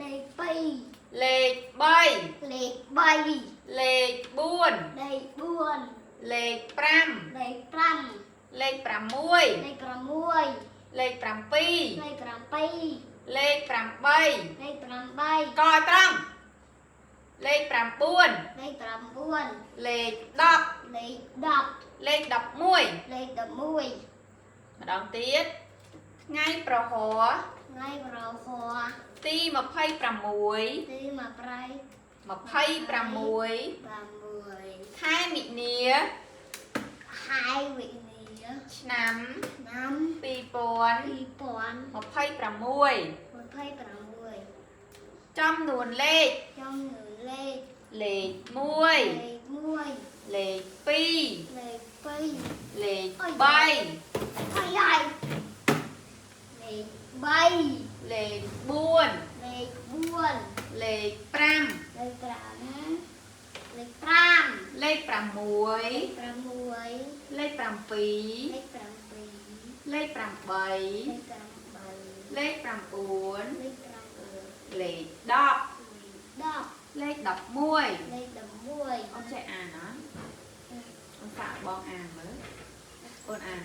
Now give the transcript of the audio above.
លេខ2 លេខ3 លេខ3 លេខ4 លេខ4 លេខ5 លេខ5 លេខ6 លេខ6 លេខ7 លេខ7 លេខ8 លេខ8 កឲ្យត្រង់លេខ9 លេខ9 លេខ10 លេខ10 លេខ11 លេខ11 ម្ដងទៀតថ្ងៃប្រហ័ស ថ្ងៃប្រហ័ស ទី26 ទី 26 26 ខែមិនិនា ខែវិនា ឆ្នាំ ឆ្នាំ 2026 2026 ចំនួនលេខ ចំនួនលេខ លេខ លេខ1 1លេខ2 លេខ2 លេខ ហើយហើយលេខ 3លេខ 3លេខ 4លេខ 4លេខ5លេខ5 5លេខ6 6 លេខ7 លេខ7 លេខ8 លេខ8 លេខ9 លេខ9 លេខ10 10 លេខ11 លេខ11 អូនចេះអានអត់អូនសាកបងអានមើលអូនអាន